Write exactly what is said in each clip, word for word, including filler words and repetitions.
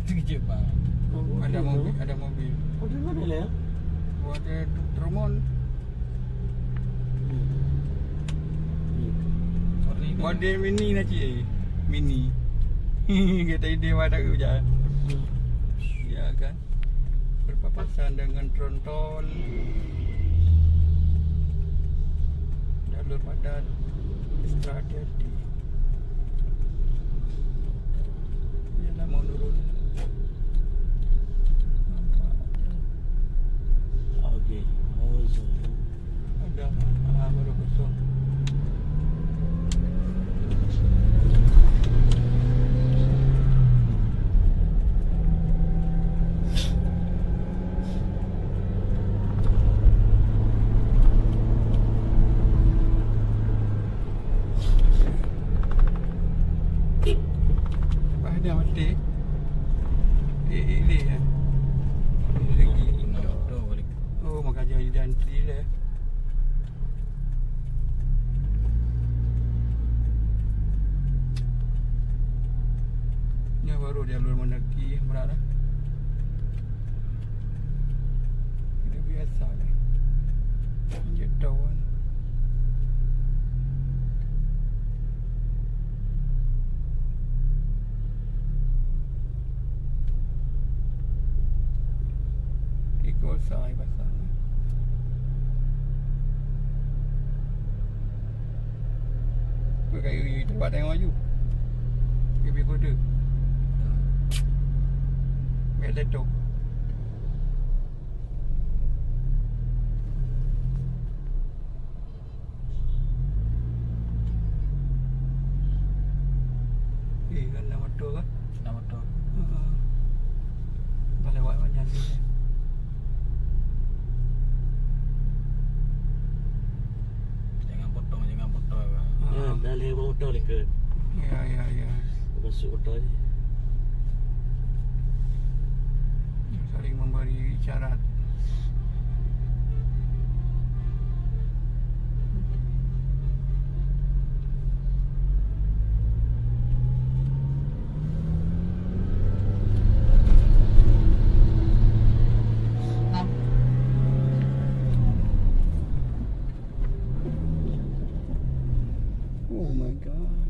Kejap, Bang. Oh, ada mobil, ada mobil. Mobil mana, ya? Ada truk Tromon. Hmm. Hmm. Warna ini. Model mini na cik, eh. Mini. Kata ide wadah kerja. Hmm. Ya kan? Berpapasan dengan tronton. Jalur padat. Extra hati-hati. Yalah, mau nurun. Nampak. Okey. Oh, so. Ada, ah, baru kosong. Bah, dah mati. Eh, eh, eh, eh. Lagi. Oh, makanya di dan sini lah. Ni baru jalur mendaki, berat dah. Ini biasa ni. Injek daun. Iko sai pasang. Kau kayu-kayu tempat tengok laju. Lebih kuda. Biar letup. Eh, kan nak motor kan? Nak motor. Heeh. Dah lewat banyak ni. Jangan potong, jangan potong. Ya, dah lewat motor ni ke? Ya, ya, ya. Masuk motor ni. Saling memberi isyarat. Oh my God.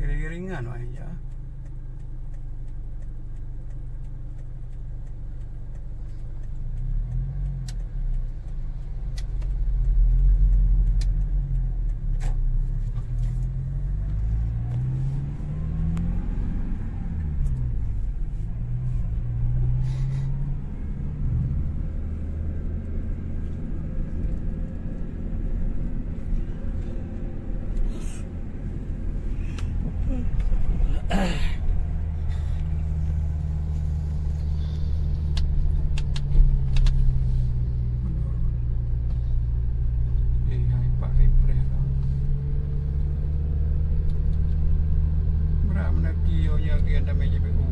Iring-iringan wahai ya. Eh, hai Pak Repreh kau. Berat mendaki yo nya gen damai J P U.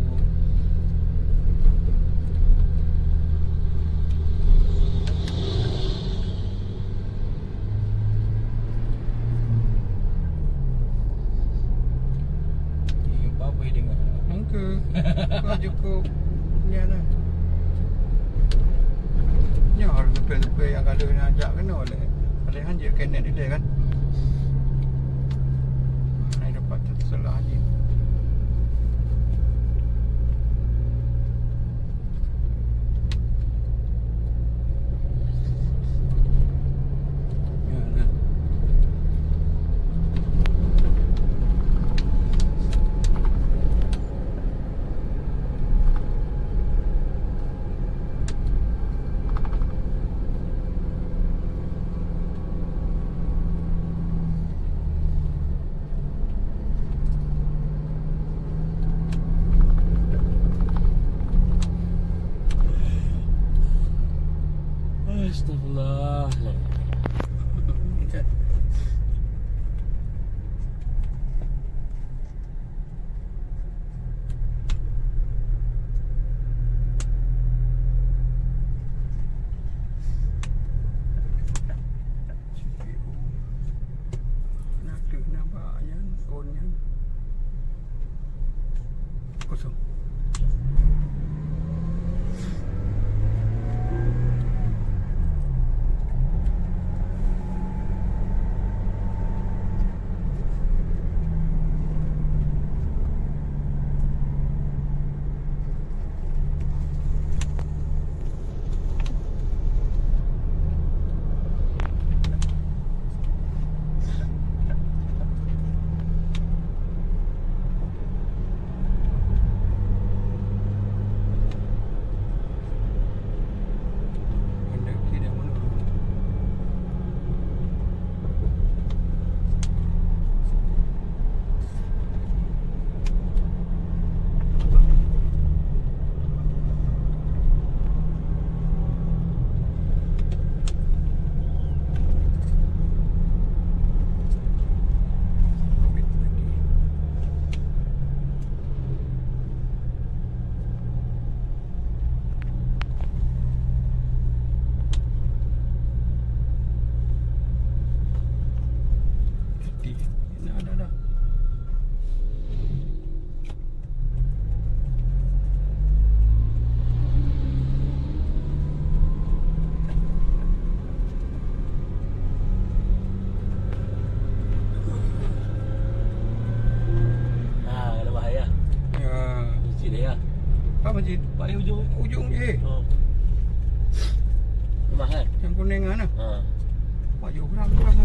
Iya, apa boleh dengar? Engke. Kau cukup nyan lah. Nyoe harus survei-survei nyang ka lheueh nyan jak keunoe lé. Padahai han jeuet keuneuk dilèe kan. Mana dapat tersalah je. Kosong. Cuti. Nah, dah, dah. Ha, kalau bahaya. Ya. Masjid ya. Apa masjid? Pak di ujung. Ujung je. Oh. Rumah kan? Yang kuning mana? Ha. Pak jauh kurang, kurang.